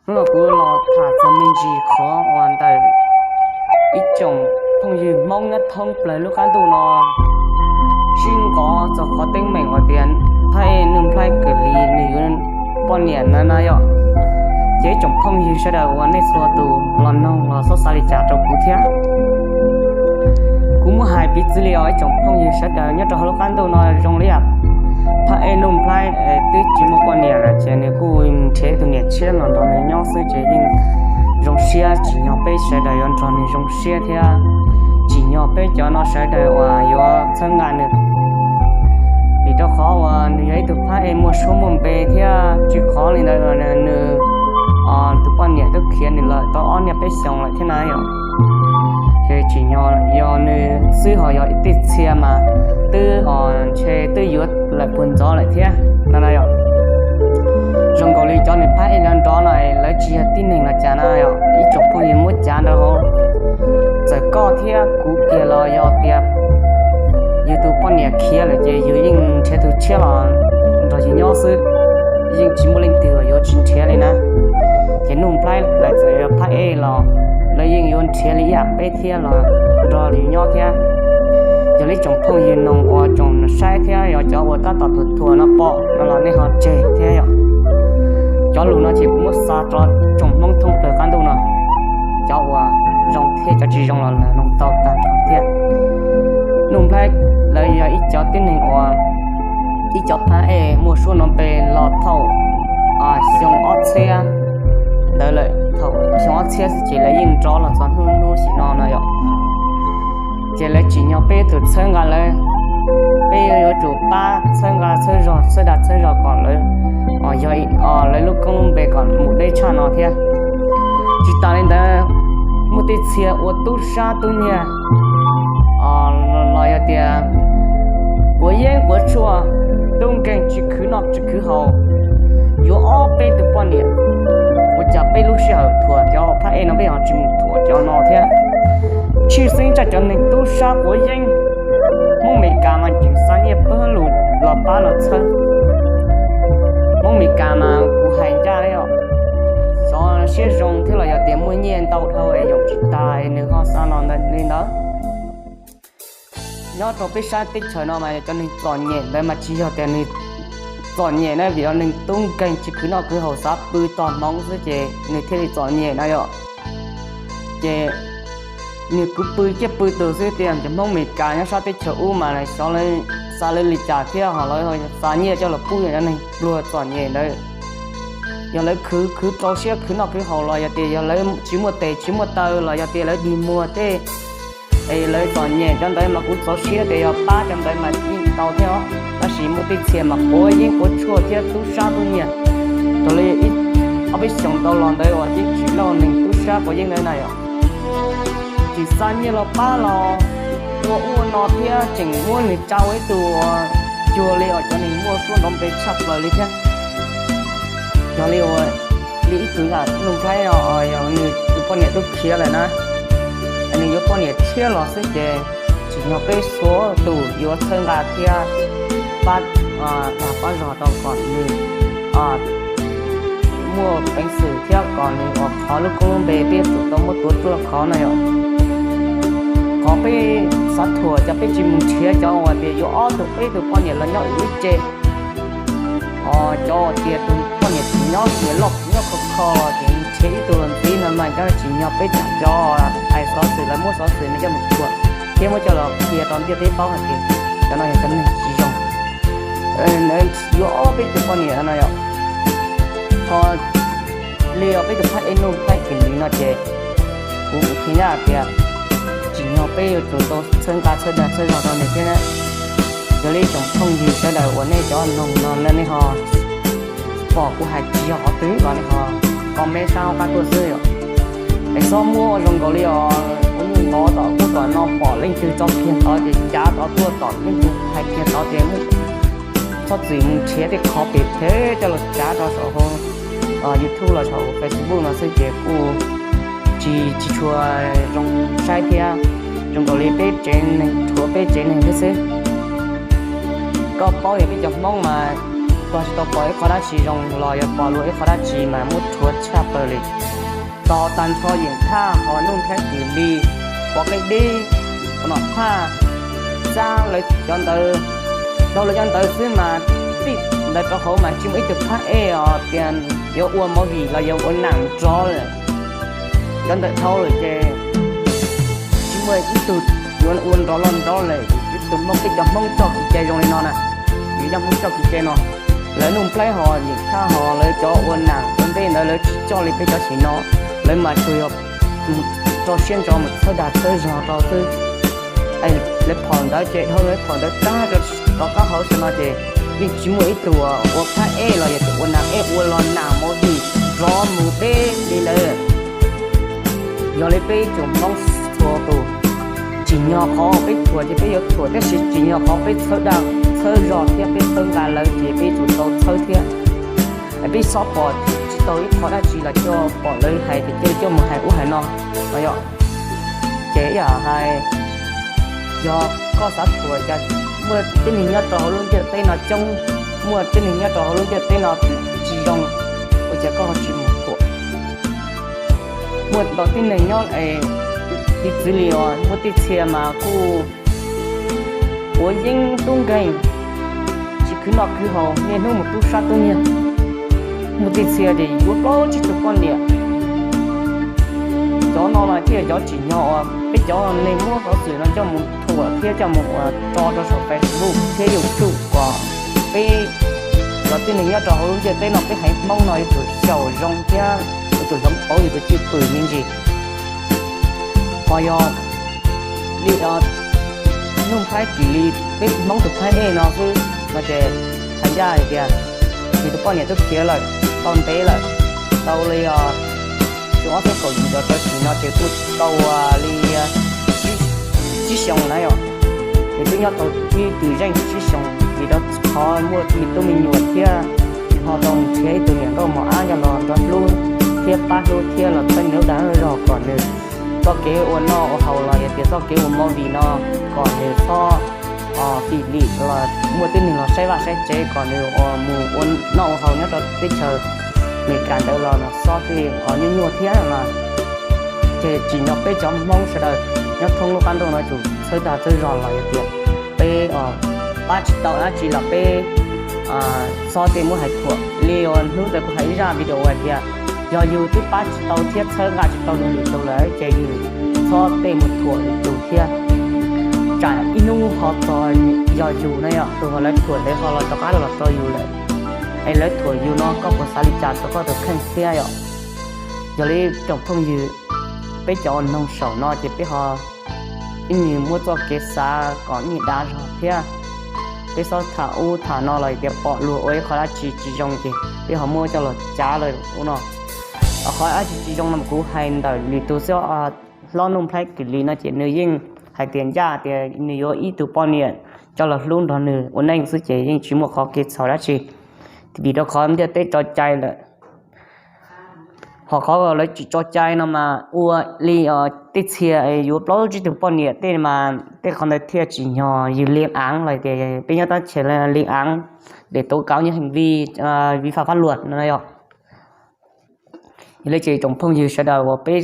Hnub no kuv los tham txog me ntsis qhov uas ntawm ib tsoom phooj ywg Hmoob nyob thoob plaws lub qab ntuj no sib nqov txog qhov teeb meem uas tias phab ej Nuj Nplhaib Kwm Lis nws yuav poj niam na na yom. Ces ib tsoom phooj ywg sawv daws uas nej txhua tus los noog los txhob xav li cas rau kuv thiab. Kuv muab hais piv txwv li os ib tsoom phooj ywg sawv daws nyob rau hauv lub qab ntuj no zoo li phab ej Nuj Nplhaib twb tsis muaj poj niam lawm ces nws kuj nrhiav tus niam tshiab los nrog nws nyob xwb ces yeej zoo siab, tsim nyog peb sawv daws yuav nrog nws zoo siab thiab tsim nyog peb cov no sawv daws uas yuav txhawb nqa nws. Vim rau qhov uas nws yog ib tug phab ej muaj suab muaj npe thiab tsis qhov li ntawd nws tus poj niam twb khiav nws lawm tau ob niaj peb xyoos lawm thiab na yom. Ces tsim nyog yog nws xwb ho yog ib tej txhia mas twb ntshe twb yuav lawm puag ntxov lawm thiab no na yom. Zoo nkaus li cov nws phab ej nrov nrov no lawv tsis yog tib neeg los cas na yom, ib tsoom phooj ywg muab cav nrog hauv. Txawm koj thiab kuv kiag los yog tias yus tus poj niam khiav lawm ces yus yeej nrhiav tus tshiab los nrog yus nyob xwb, yeej tsis muaj leej twg yuav tsis nrhiav li na. Ces Nuj Nplhaib lawv txawm yog phab ej los lawv yeej yuav nrhiav li ib yam peb thiab los nrog yus nyob thiab. Yog li tsoom phooj ywg noog uas tsoom saib thiab yog cov uas tab tom thuam thuam no pom no los nej ho tseg thiab yom. Cov lus no ces kuv muab xa rau tsoom Hmoob thoob plaws qab ntuj no, cov uas zoo thiab cov tsis zoo los lawv noog tau tag nrho thiab. Nuj Nplhaib lawv yog ib cov tib neeg uas ib cov phab ej muaj suab nrov npe los thaum xyoo ob txhiab ntawd lawm, thaum xyoo ob txhiab xwb ces lawv yeej nrov los txog hnub hnub sim no no yom. Ces lawv tsim nyog peb tus txhawb nqa lawv, peb yuav tsum pab txhawb nqa txhawb zog txhawb dag txhawb zog kom lawv, yog lawv lub koob lub npe kom mus deb tshaj no thiab. Tsis tas li ntawd, muaj tej txhia ua tub sab tub nyiag los yog tias quav yeeb quav tshuaj, tub nkeeg tsis khwv noj tsis khwv haus, yuav ob peb tus poj niam. Ua cas peb lub sij hawm thuam cov phab ej no peb ho tsis mus thuam cov no thiab? Tshwj xeeb txog cov neeg tub sab quav yeeb, Hmoob Amelikas mas tseem xa nyiaj pawg lug los pab los txhawb. Hmoob Amelikas mas kuv hais ncaj li os, xyov siab zoo thiab los yog tias muaj nyiaj ntau dhau es yoom tsis tas es nws ho xa los ntawd li ntawd. Nyob rau peb sab teb chaws no mas cov neeg txom nyem ntawd mas tsis yog tias nws txom nyem na, vim yog neeg tub nkeeg tsis khwv noj khwv haus xav pw tog hmoov xwb ces nws thiaj li txom nyem na yom. Ces nws kuj pw ciaj pw tuag xwb tiag. Cov Hmoob Amelikas nyob sab teb chaws ub mas xyov lawv xav lawv li cas thiab ho lawv xa nyiaj coj los pub cov neeg pluag txom nyem ntawd. Yog lawv khwv khwv rau siab khwv noj khwv haus los yog tias yog lawv tsis muaj tes tsis muaj taw los yog tias lawv dig muag tej es lawv txom nyem cov ntawd mas kuv txaus siab tias yog pab cov ntawd mas yeej tau thiab os. Tab sis muaj tej txhia mas quav yeeb quav tshuaj thiab tub sab tub nyiag. Raws li ob peb xyoos ntau los ntawd uas yeej tsis lauj neeg tub sab quav yeeb ntawd na yom. Tsis xa nyiaj los pab los ua ub ua no thiab tseem muab nws tsa ua ib tug cuag li os cov neeg muaj suab nrov npe tshaj plaws li thiab. Yog li ua li ib tug ntawm Nuj Nplhaib no, yog nws tus poj niam twb khiav lawm na, nws yuav poj niam tshiab los xwb ces tsim nyog peb txhua tus yuav txhawb nqa thiab pab dag pab zog rau kom nws muaj peev xwm thiab kom nws ua qhov lub koob lub npe peb yuav tsum tau muab tuav ruaj khov na yom. Qhov peb xav thuam cov peb tsis mus nrhiav cov uas tias yuav ob tug peb tug poj niam los nyob ua ib ce, cov uas tias tus poj niam tsis nyob, nyob kho kho los ces nrhiav ib tug los ntxiv no mas cov tsim nyog peb tseem cov hais xov xwm lawv muab xov xwm no coj mus thuam thiab muab coj los qhia rau ntiaj teb paub hais tias cov no yog cov neeg tsis zoo, yuav ob peb tus poj niam no yom. Ho li os peb tus phab ej Nuj Nplhaib Kwm Lis no ces kuv kuj qhia nyab hais tias tsim nyog peb yuav tsum tau txhawb nqa txhawb dag txhawb zog rau nws thiab na. Yog li tsoom phooj ywg sawv daws uas nej cov noog no nej ho pom kuv hais tsis yog qhov twg los nej ho comment sab hauv qab tuaj xwb yom. Es txhob muab ua zoo nkaus li os kuv nyuj ntov tom kuv tom no pom leej twg tso kiag tod ces cav tod tuaj, tom leej twg hais kiag tod ces txhob txwm mus nrhiav tej qhov phem phem coj los cav rau saum hauv YouTube los saum Facebook no xwb ces kuj tsis tsis tshua zoo saib thiab. Zoo nkaus li peb tsev neeg rhuav peb tsev neeg thiab xwb. Koj paub yog peb cov Hmoob mas Tog tsis tau pom ib qho dab tsi zoo los yog pom luag ib qho dab tsi mas muab rhuav tshaj plaws li. Tos tag nrho Yeem Thaj ho Nuj Nplhaib Kis Lis, Pov Qej Dib, Nom Thaj, Xab, lawv cov ntawd, dhau lawv cov ntawd xwb mas txij ntawd rau hauv mas tsis muaj ib tug phab ej os tias yuav ua movie los yuav ua nam rov lawm. Cov ntawd dhau lawm ces tsis muaj ib tug yuav ua nrov los nrov lawm. Ib tug Hmoob, peb cov Hmoob txoj kev cai zoo li no na, yus yog Hmoob txoj kev cai no, lawv Nuj Nplhaib ho Yeem Thaj ho lawv cov ua nam ua ntej ntawd lawv tsis coj li peb cov sim no, lawv mas tsuas yog mus rau siab ntso mus txhawb dag txhawb zog rau xwb. Lawv phom ntawd ces dhau lawv phom ntawd tag rov qab hauv sawv no ces yeej tsis muaj ib tug ua phab ej los yog tus ua nam ej ua los nam movie rov mus deb li lawm. Yog li peb ib tsoom Hmoob txhua tus, tsim nyog qhov peb thuam ces peb yuav thuam, tab sis tsim nyog qhov peb txhawb dag txhawb zog thiab peb txhawb nqa lawv ces peb yuav tsum tau txhawb thiab. Peb txhob pom tsis tau ib qho dab tsi los coj pom lawv hais ces coj mus hais ub hais no no yom. Ces yam hais, yog koj xav thuam cas, muaj tib neeg nyob rau hauv lub ntiaj teb no coob, muaj tib neeg nyob rau hauv lub ntiaj teb no tsis zoo, ua cas koj ho tsis mus thuam? Muaj ntau tib neeg nyob, piv txwv li os, muaj tej txhia mas kuj ua yeeb tub nkeeg, tsis khwv noj khwv haus, niaj hnub mus tub sab tub nyiag. Muaj tej txhia ces yuav plaub tsib tug poj niam. Cov no mas thiaj yog cov tsim nyog uas peb cov neeg muab xov xwm no coj mus thuam thiab coj mus ua tso rau saum Facebook thiab YouTube kom peb cov tib neeg nyob rau hauv lub ntiaj teb no peb haiv Hmoob no yuav tsum xyaum zoo thiab yuav tsum hloov pauv yus tus cwj pwm me ntsis. Ho yog li Nuj Nplhaib Kis Lis, peb Hmoob tus phab ej no xwb no ces hais ncaj hais tias nws tus poj niam twb khiav lawm tau ntev lawm, tau li xyoo ob txhiab kaum yim los rau txij no ces kuj tau li tsib xyoos na yom. Nws twb nyob tau ib tug zeej tsib xyoos vim rau qhov muaj me tub me nyuam thiab, nws ho tau nrhiav ib tug niam nkauj mos ab coj los nrog hlub thiab pab hlub thiab los txhawb nws lub dag zog kom nws txoj kev ua noj ua haus los yog tias txoj kev ua movie no kom nws txhob fim lim los muaj tib neeg los saib vaj saib tsev, kom nws ua mus ua noj ua haus nyob rau teb chaws Amelikas ntawd los xob tej nyuaj nyuaj thiab no. Ces tsim nyog peb cov Hmoob sawv daws nyob thoob lub qab ntuj no yuav tsum txhawb dag txhawb zog los yog tias peb pab tsis tau dab tsi los peb txhob tej muab hais thuam li. Uas hnub ntawd kuv hais ib zaj video hais tias yog yus twb pab tsis tau thiab txhawb nqa tsis tau luag lwm tus lawm ces yus txhob tej mus thuam lwm tus thiab. Tsam ib hnub ho txog yog yus na yom, tus uas lawv thuam ntawd ho los rov qab los rau yus lawm, es lawv thuam yus no koj puas xav li cas rau koj tus kheej thiab yom? Yog li tsoom phooj ywg, peb cov uas mloog saum no ces peb ho ib nyuag muab txoj kev xav kom ib nyuag dav zog thiab. Peb txhob tham ub tham no los tias pom luag ua ib qho dab tsi tsis zoo ces peb ho muab coj los cav lawm ua no. Qhov dab tsi tsis zoo no kuv hais ntawm lwm tus xwb. Hlob Nuj Nplhaib Kis Lis no ces nws yeej hais tias ncaj tias nws yuav ib tug poj niam coj los hlub nrog nws ua neej xwb ces yeej tsis muaj qhov kev txhaum dab tsi. Vim rau qhov ntiaj teb tso cai lawm. Ho qhov lawv tsis tso cai no mas ua li tej txhia yuav plaub tsib tug poj niam tej mas tej qhov ntawd thiaj tsim nyog yus li aav los tias peb nyob tab sis li aav de tố cáo những hành vi vi phạm pháp luật no yom. Yog li ces tsoom phooj ywg sawv daws uas peb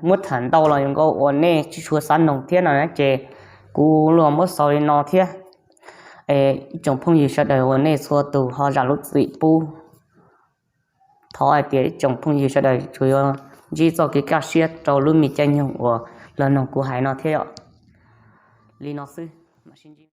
muab tham ntau los yuav nkauj uas nej tsis tshua xav noog thiab no ces kuv los muab xaus li no thiab. Ib tsoom phooj ywg sawv daws uas nej txhua tus ho zam lub txim pub. Thov hais tias ib tsoom phooj ywg sawv daws tsuas yuav ntsib txoj kev kaj siab rau lub me caij nyoog uas los noog kuv hais no thiab yom. Li no xwb, mam sib ntsib.